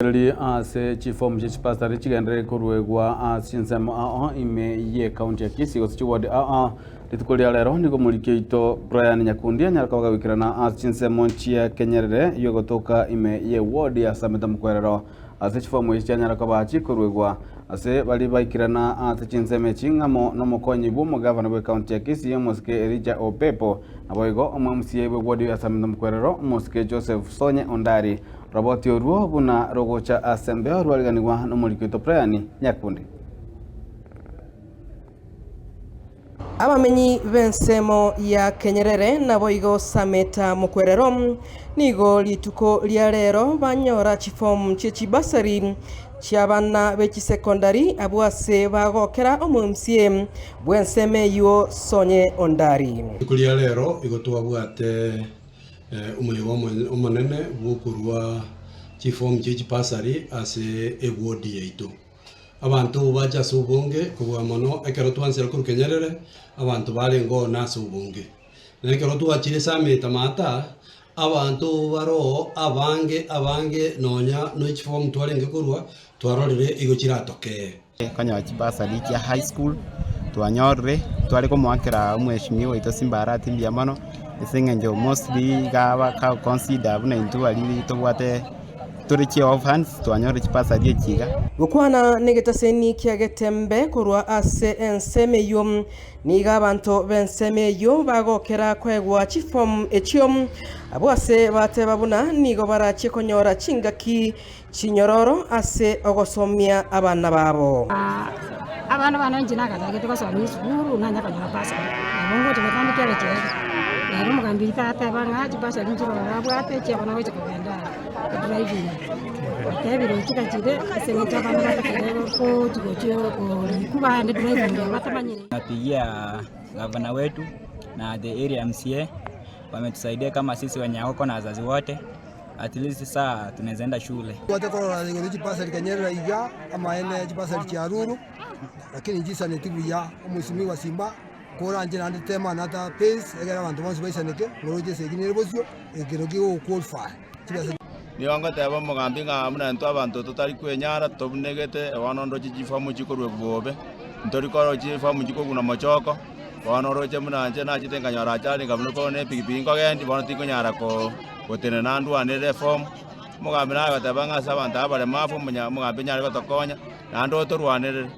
Rirorio ase chifomu chie chipasari chigenderere koruegwa ase chinsemo ao ime y'ekaunti ya Kisii gose chiward ao. Rituko ria rero nigo omoriki oito Brian Nyakundi anyare koba gagoikerana ase chinsemo chia Kenyerere eyio egotoka ime y'eward ya Sameta Mokwerero ase chifomu echi chianyara koba chikoruegwa ase baria baikerana ase chinsemo echi ng'amo nomokonyi bw'omogavana bw'ekaunti ya Kisii omosike Elijah Opepo naboigo omo-MCA bw'eward ya Sameta Mokwerero omosike Joseph Sonye Ondari. Roboti orwo buna rogocha ase embeo rwariganigwa nomoriki oito Brian Nyakundi. Abamenyi b'ensemo ya Kenyerere naboigo Sameta Mokwerero nigo rituko ria rero banyora chifomu chie chibasari chi'abana be chisekondari abwo ase bagokera omo-MCA bw'ensemo eyio Sonye Ondari. Rituko ria rero igo twabwate Omoyega omonene bw'okorua chifomu chie chibasari ase ewodi yaito. Abanto bache ase obonge kobua mono ekero twansire korwa Kenyerere, abanto barenge oo nase obonge. Na ekero twachire Sameta Maata, abanto bare oo abange abange nonya ne chifomu twarenge korwa, twarorire igo chiratokee. Konyora chibasari chia high school twanyorire, tware komoakera omweshimiwa oito Simba Arati mbuya mono, ase eng'encho mostly iga aba kagoconsider buna intwe baria tobwate tore chi orphans twanyorire chibasari echi iga. Gokwana negetaseni kia Getembe korwa ase ensemo eyio, Nigo abanto b'ensemo eyio bagokera koegwa chifomu echio, abwo ase bateba buna nigo barachie konyora chingaki Chinyororo ase ogosomia abana babo. Abana bane inche nagachagete gosoma esukuru nanye konyora bursary, nabo ngocha gotandika egechegi. Nere omogambi oito ateba ng'a chibursary nchire ororo abwate chiabana gocha kogenda driving. Otebire ochigachire ase eng'encho abana batakeire gochi gochia korikwa bagende driving eye batamanyiri. Napigia gavana wetu na the area MCA wametusaidia kama sisi wenye wako na wazazi wote. At least saa tunaweza enda shule. Twate korora igoro chipasari kenyerera iga, amaene chipasari chiaruru, lakini nchisaneti buya. Omosimiwa simba koranche naende tema another pace egere abanto bonsi baisaneke, ng'oroche esegi nere bosio, ekero kegoqualify chibesa. Nigo ngoteba omogambi ng'a buna intwe abanto totari kwenyara tobunegete, bono ndoche chifomu chikorwa bobe, ntori korora chifomu chikoguna mochoko, bono oroche buna inche nachete nkanyora achari nkabuna korwa na epikipiki nkogendi bono tinkonyara ko. Gotenena ndwanere efomu, omogambi naye agateba ng'a ase abanto aba abaremafu omogambi onyare gotokonya, naende otorwanerere.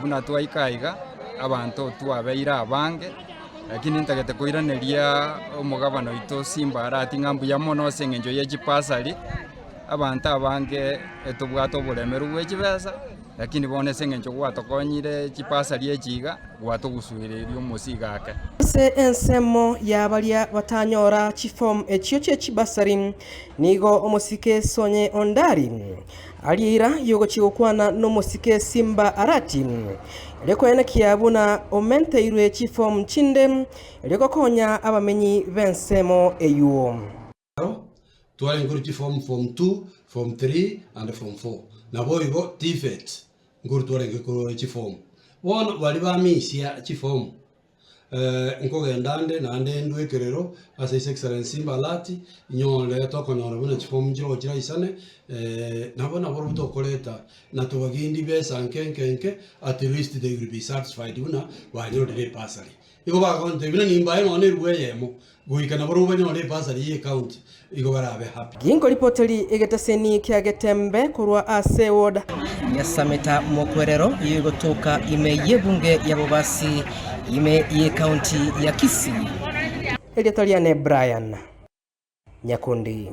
Buna twaika aiga, abanto twabeire abange, lakini ntagete koiraneria omogabana oito Simba Arati ng'a mbuya mono ase eng'encho ye chibasari, abanto abange etobwate oboremeru bwe chibesa. Lakini bono ase engencho gwatokonyire chibasari echi iga, gwatogusuireirie omosigo ake. Ase ensemo ya baria batanyora chifomu echio chie chibasari, nigo omosike Sonye Ondari arie eira yogochia gokwana nomosike Simba Arati, erio koenekia buna omenteirwe chifomu chinde erio gokonya abamenyi b'ensemo eywo. Aro twarenge korwa chiform form 2, form 3 and form 4. Naboigo TVET nkorwa twarenge korwa chiform. Bono baria bamisia chiform nkogenda nde naende ndwe ekerero ase His Excellency Mbalati, nyore tokonyora buna chiform nchirogo chiraisane nabo naborobwo tokoreta na tobagendi besa nke nke nke at least they will be satisfied buna banyorire ebursary. Nigo bagontebia buna nimbae nonya na erubu eyemo, goika nabarobwo banyore ebasari y'ecounty, igo barabe happy. Ginkoripoteri egeteseni kia Getembe korwa ase ward. Nyasameta Mokwerero eyio egotoka ime y'ebunge ya Bobasi ime y'ecounty ya Kisii. Erieta riane Brian Nyakundi.